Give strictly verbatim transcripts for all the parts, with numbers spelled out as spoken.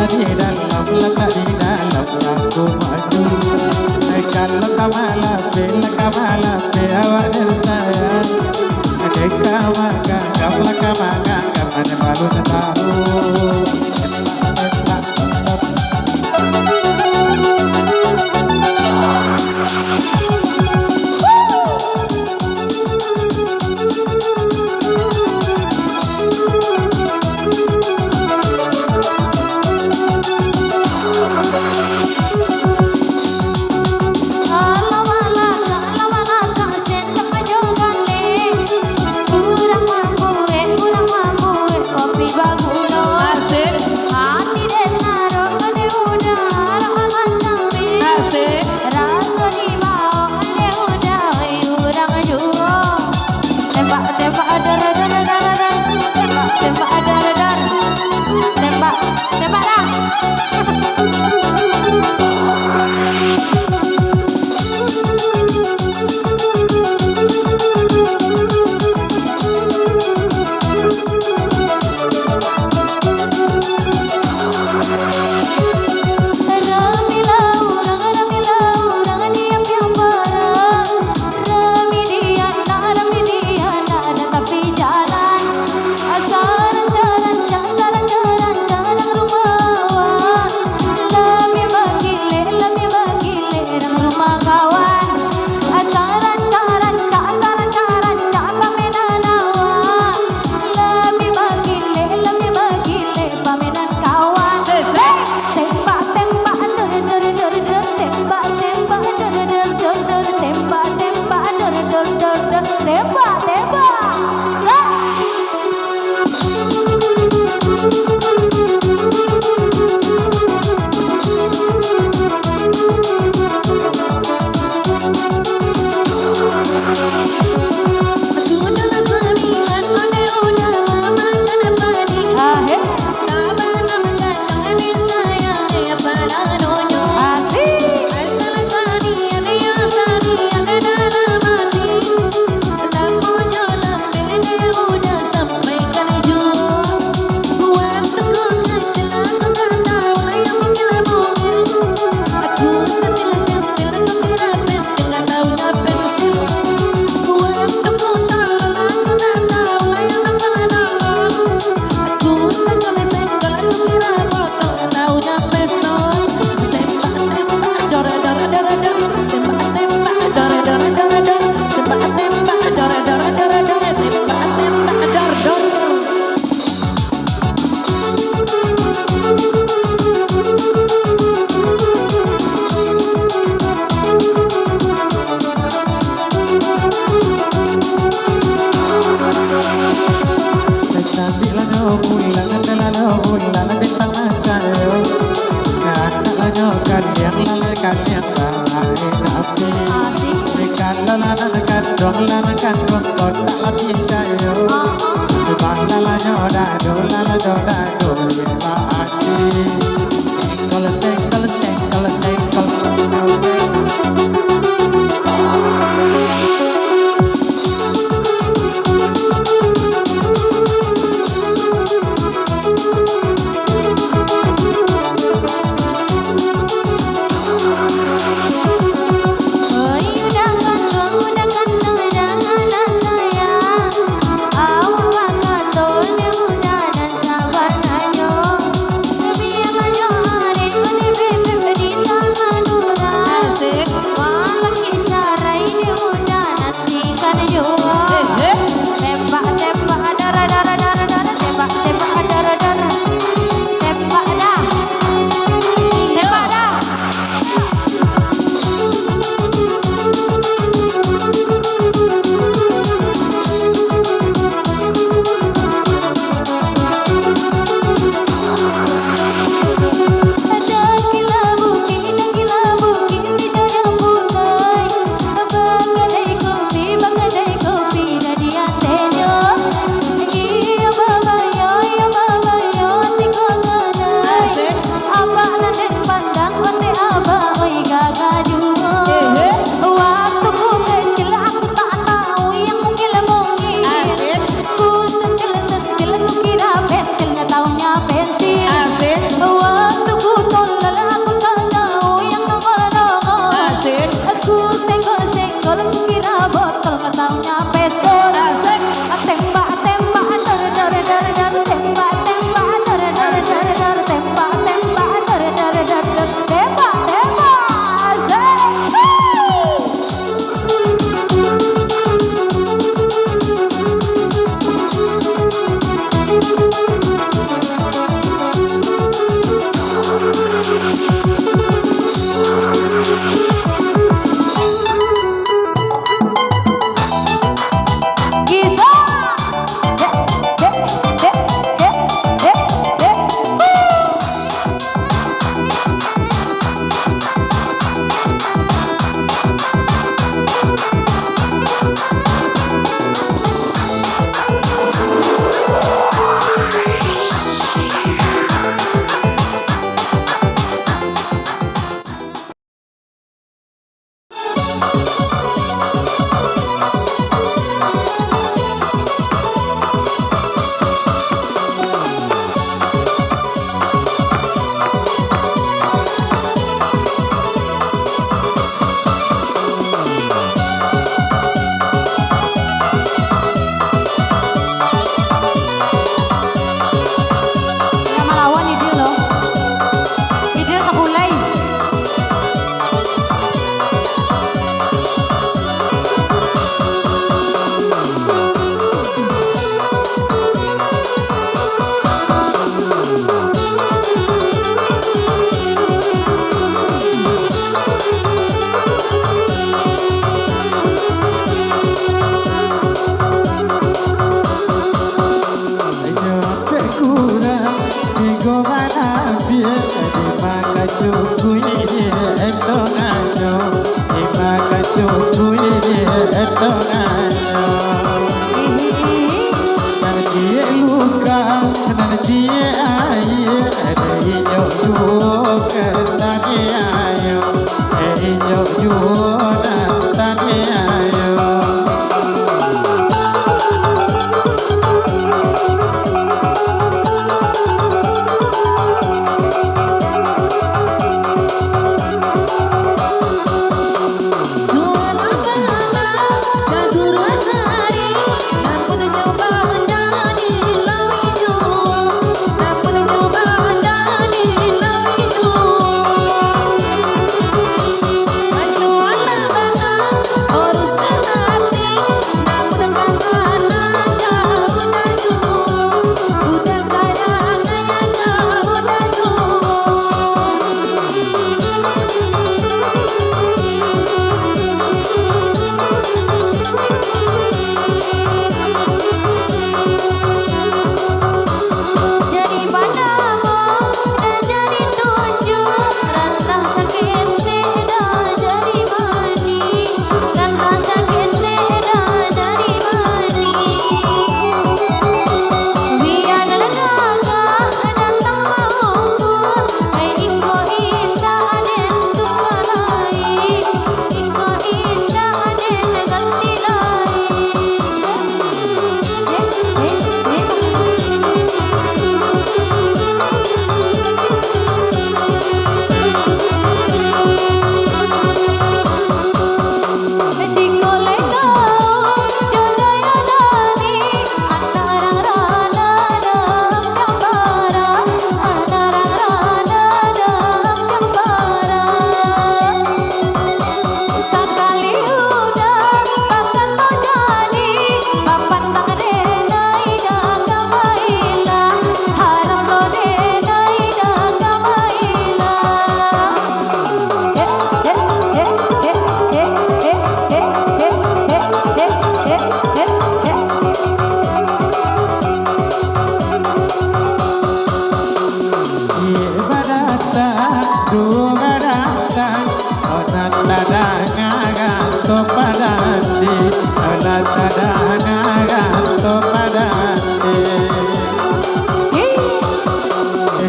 Latak di dalam, latak di dalam saku madu. Eh, kalau ka malapeh, lah ka malapeh awak den sayang. Deka magang, lah ka magang, ane baru tahu. Ciek aia, inyo juo ka taniayo, inyo juo nan taniayo. Jadi panamo, dah jadi tunjuak, rantang saketek dah jadi manih, rantang saketek dah jadi manih. Bia nan gagah datang baumua, ai iko indak aden tuka lai, iko indak aden ganti lai. Sakali udah bakato jadi, bapantang denai dah ka bailah, haram lo denai dah ka bailah. Eh, eh, eh. Ciek badatang, duo badatang, oh, nan tadanga gato padati, oh, nan tadanga gato padati. Ih,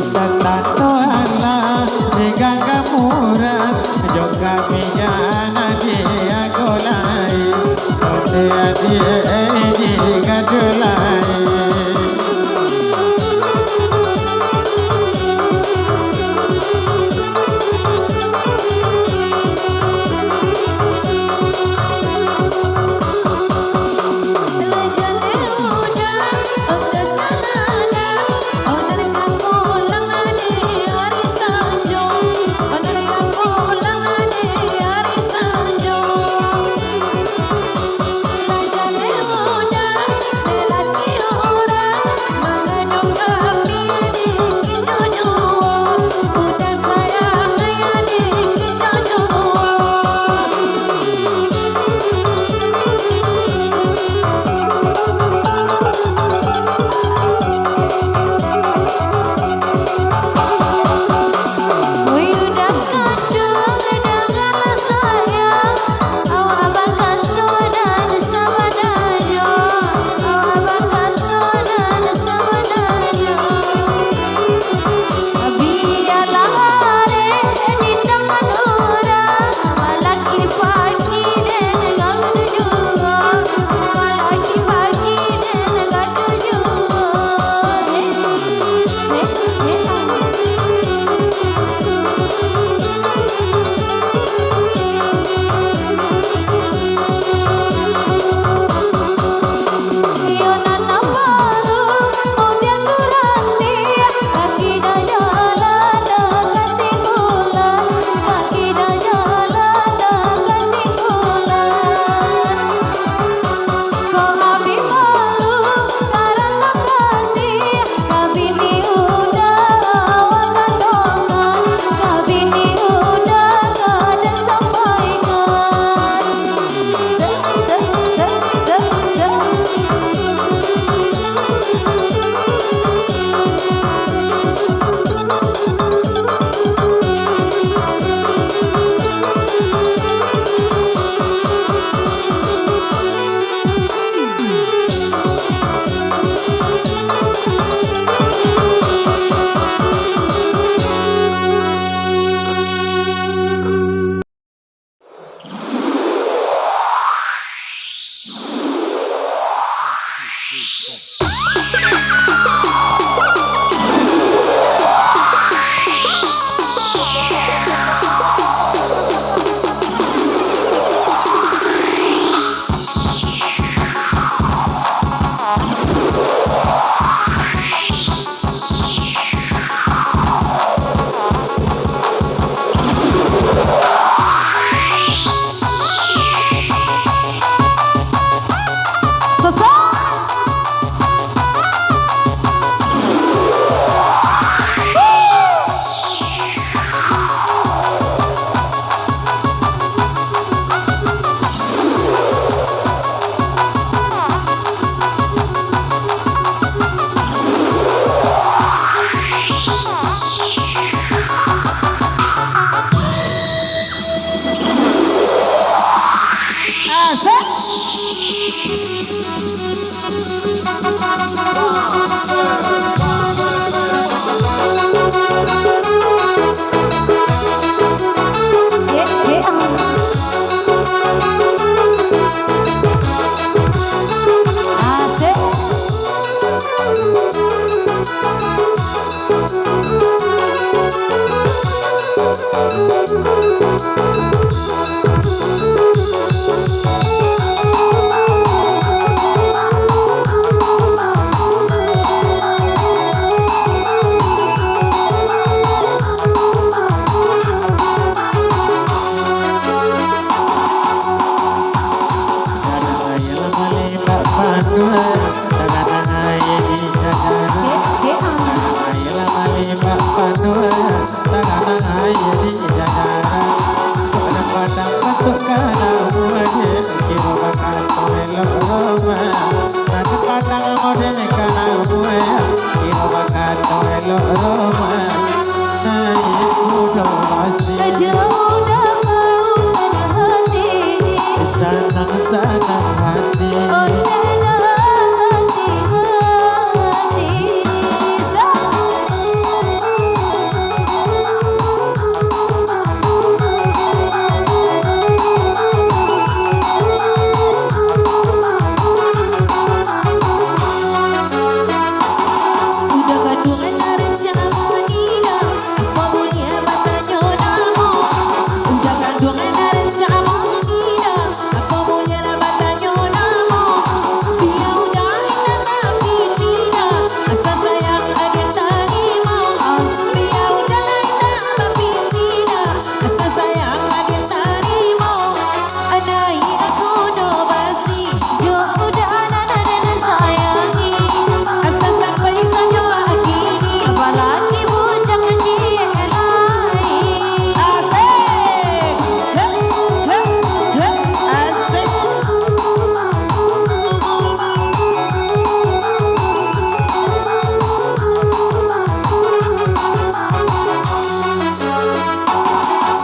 satando alah digangga murah, jo kami jana diago lai, onde adiak digaduah lai. Kadang aia lah malimbak panuah, taganang aia di jajara. Kadang aia lah malimbak panuah, taganang aia di jajara. Kok nan pandang bantuak ka namuah, kiro bakato elok rumah. Nan pandang model ka namuah, kiro bakato elok rumah. Naiak kudo basi. Jauah dapaukan hati. Sanang-sanang hati. Oh, tenang hati, hati. Uda kanduang nan rancak mangida, apo buliah batanyo namo? Uda kanduang nan rancak mangida, apo buliah lah batanyo namo? Bia uda indak tapi tidak, asa sayang adiak tarimo. Bia uda lah indak tapi tidak, asa sayang adiak tarimo. Naiak kudo basi. Jo uda nan den sayangi. Asa sampai sajo kini. Apalagi bujang ciek lai. Asik. Hep, hep, hep. Asik.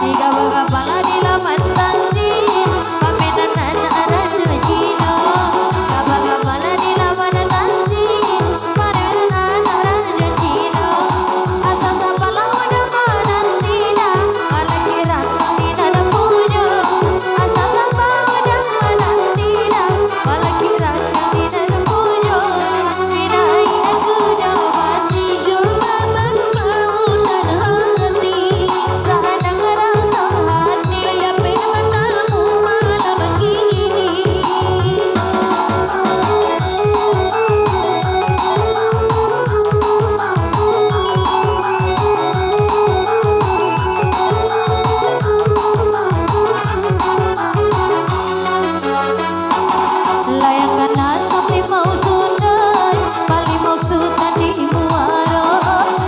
Di gaba-gaba lah di laman tansi, pamenan anak rajo Cino. Gaba-gaba lah di laman tansi, pamenan anak rajo Cino. Asa sapa lah udah mananti dah, alah kirang kami dah punyo. Asa sapa udah mananti dah, alah kirang kami dah punyo. Pinai aku dah basi jo babang pautan hati. Sadang rasa hati. Kadapek matamu malam kini. Layang kana sampai mau sundai, paling mau sutan di muaro.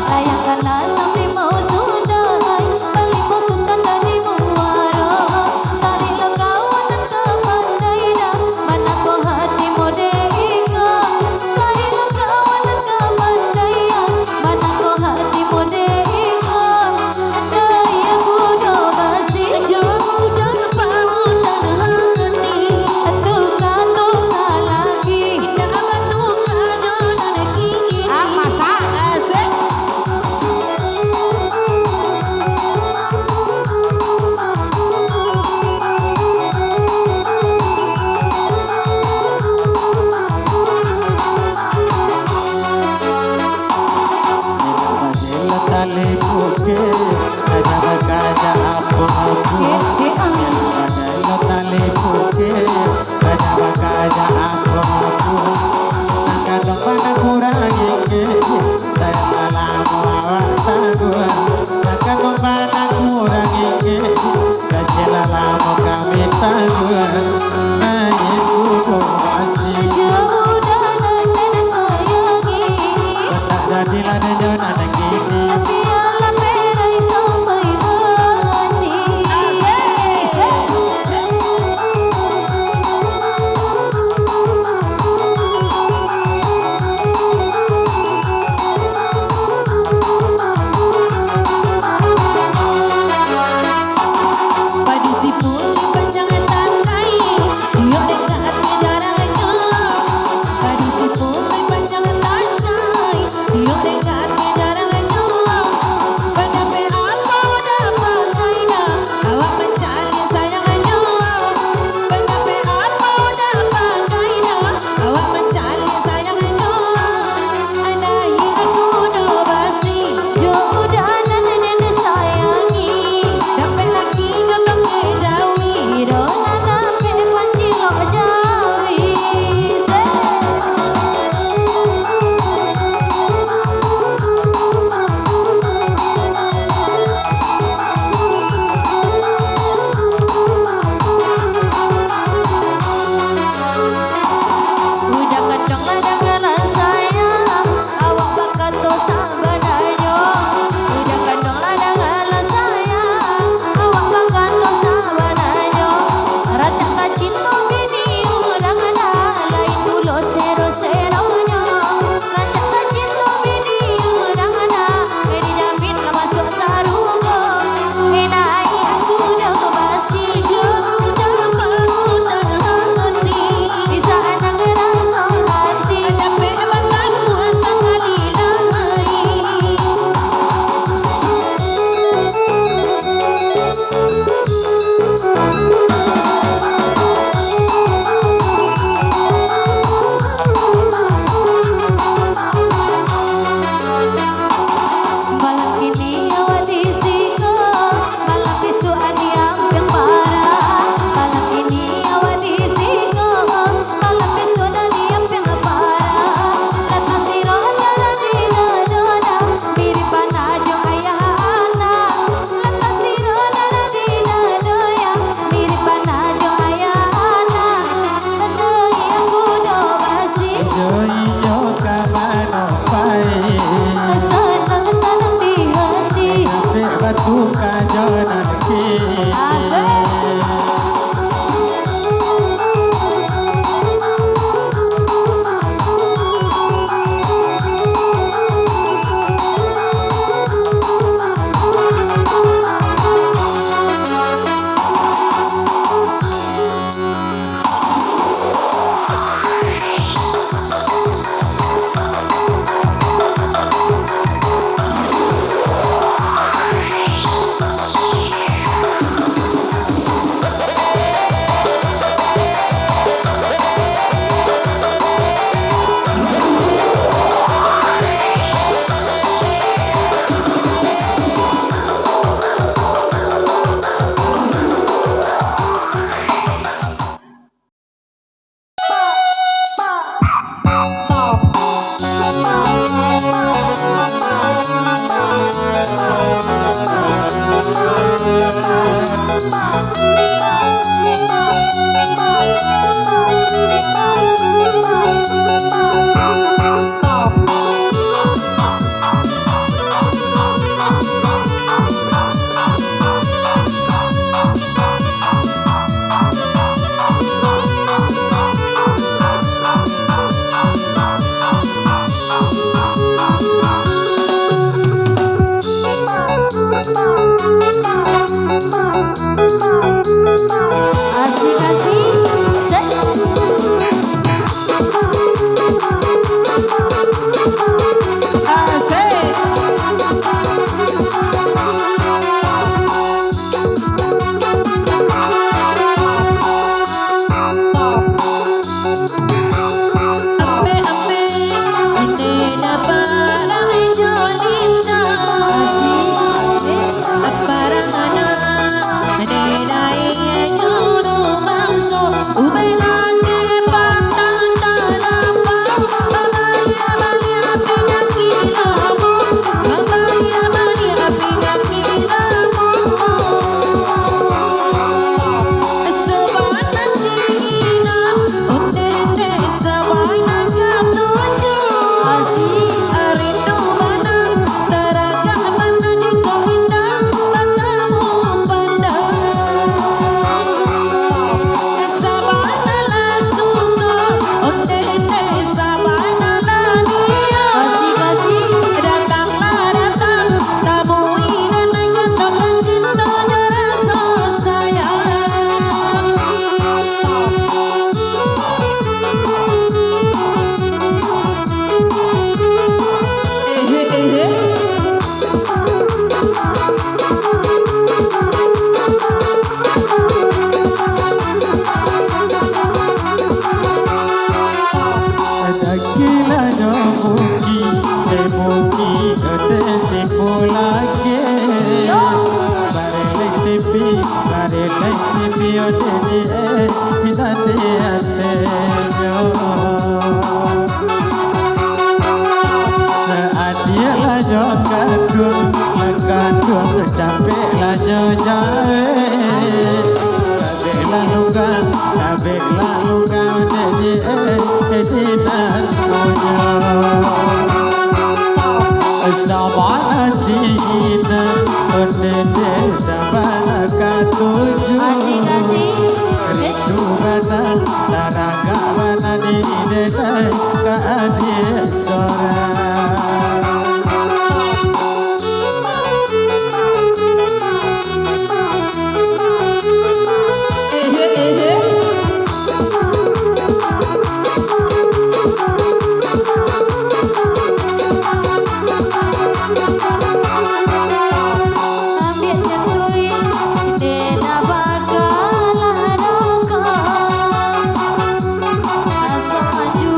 Layang kana sampai mau sundai, paling mau sutan di muaro. Sari lo kawan nan ka pandai dah, manangko hati mode iko. Sari lo kawan nan ka pandai dah, manangko hati mode iko. Andai aku do basi, jo udah pautan hati. Tuka-tuka lagi. Indak batuka jo nan kini. Ah, masak. Asik. Bajai lo tali puke, kaja bakaja apo-apo. Bajai lo tali puke, kaja bakaja apo-apo. Nan kado panah kurang ingek, sayang lah lamo awak taguah. Nan kado panah kurang ingek, kasiah lah lamo kami taguah. Naiak kudo basi. Jauah nan den sayangi. Jadilah den jo nan kini. Bialah perai sampai mati. Padi sipun di panjang tangkai. Asik, asik. Set. Asik. Dakilah jo muji, eh, muji gede si pulake. Iyo. Barelek tipi, barelek tipi, ode di, eh, pindah di atenyo. Adiak lah jo kanduang, kanduang capek lah jo jawek. Tabek lah lungga, tabek lah lungga, ode di, eh, eh, di nan punyo. Sabana cina, ode di sabana katuju. Asik, asik. Rindu bana, taragak bana di denai ka adiak sorang. Ambiak cantui, dek nak bakalah rokok. Asok maju,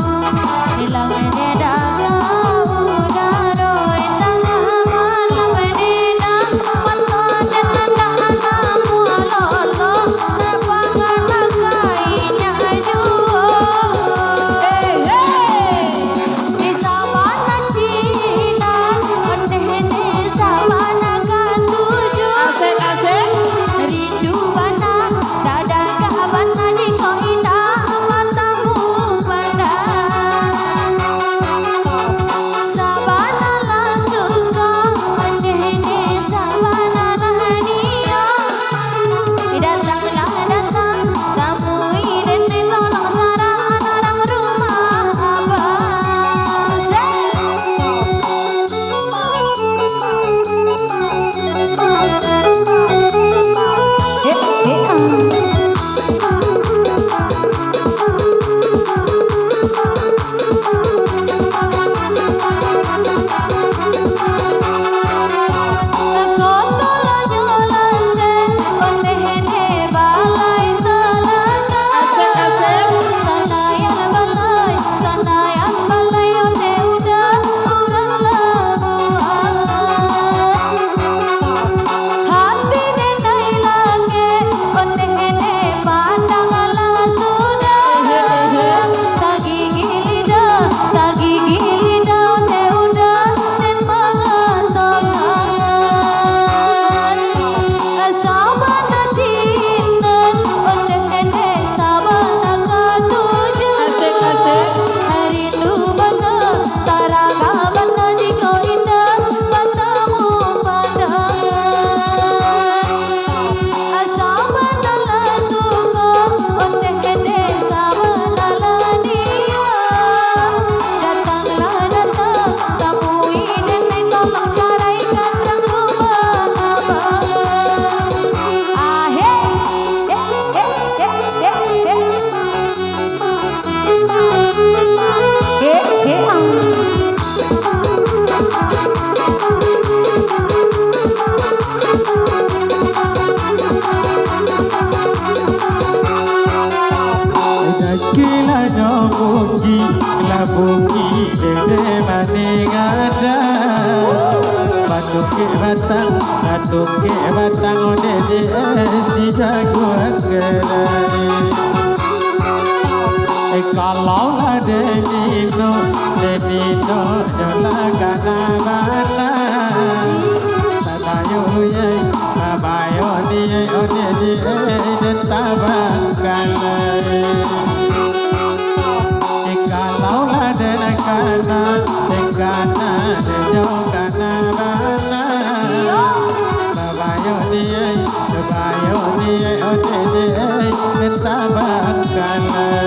ilang dek daga. Bukik dede maning ada, batungkek batang, batungkek batang, ondeh di si jaguang kedai. Eh, kalau lah den ino, den ino nyo lah kana bana. Babayo ye, babayo ni ye, ondeh ni ye, den tabangkalai. Eh, kalau lah den kana, den kana, den nyo kana bana. Babayo ni ye, babayo ni ye, ondeh ni ye, den tabangkalai.